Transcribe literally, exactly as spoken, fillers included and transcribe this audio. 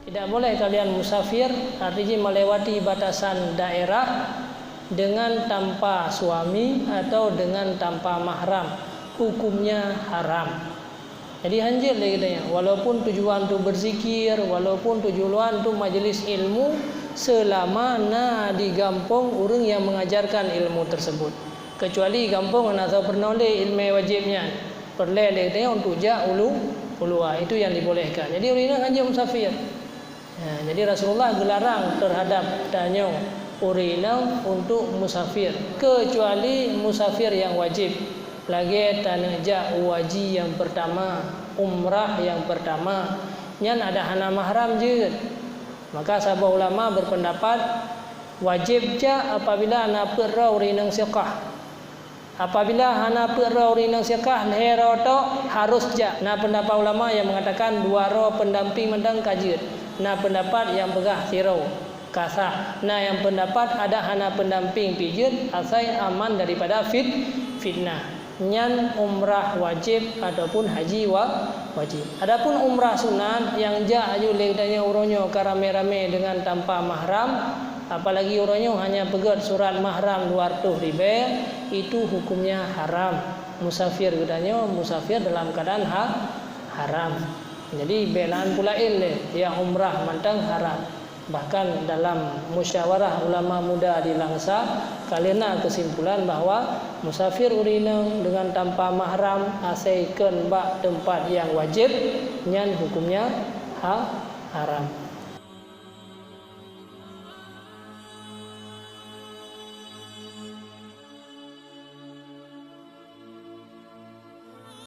Tidak boleh kalian musafir, artinya melewati batasan daerah dengan tanpa suami atau dengan tanpa mahram. Hukumnya haram. Jadi hanjeuet lé geutanyoe, walaupun tujuan tu berzikir, walaupun tujuan tu majlis ilmu, selama na di gampông ureuëng yang mengajarkan ilmu tersebut. Kecuali gampông hana soe peurunoe lé ileumèe wajéb nyan, peureulèe lé geutanyoe untuk jak ulu, uluwa, itu yang dibolehkan. Jadi ureuëng inong hanjeuet musafir. Ha, jadi Rasulullah geularang terhadap tanyoe ureuëng inong untuk musafir, kecuali musafir yang wajib, lagèe taneuk jak u haji yang pertama, umrah yang pertama, nyan adak hana mahram jeuet. Maka saboh ulama berpendapat wajib jak apabila na peuet droe ureuëng inong siqah. Apabila hana peuet droe ureuëng inong siqah, lhèe droe tok harus jak. Na peundapat ulama nyang mengatakan dua droe peundamping mantong ka jeuet. Na peundapat nyang peugah sidroe ka sah. Na nyang peundapat adak hana peundamping pih jeuet, asai aman daripada fit-, fitnah. Nyan umrah wajib ataupun haji wa-, wajib. Adapun umrah sunat nyang jak aju lé geutanyoe uroe nyoe ka ramé-ramé deungon tanpa mahram, apalagi uroe nyoe hanya peugét surat mahram dua ratus ribèe, itu hukumnya haram. Musafir geutanyoe musafir dalam keadaan ha-, haram. Jadi, bèk na peulaén lé, nyang umrah mantong haram. Bahkan dalam musyawarah ulama muda di Langsa, ka lheueh na keusimpulan bahwa musafir ureuëng inong deungon tanpa mahram asai kheun bak teumpat nyang wajéb, nyan hukumnya ha-, haram.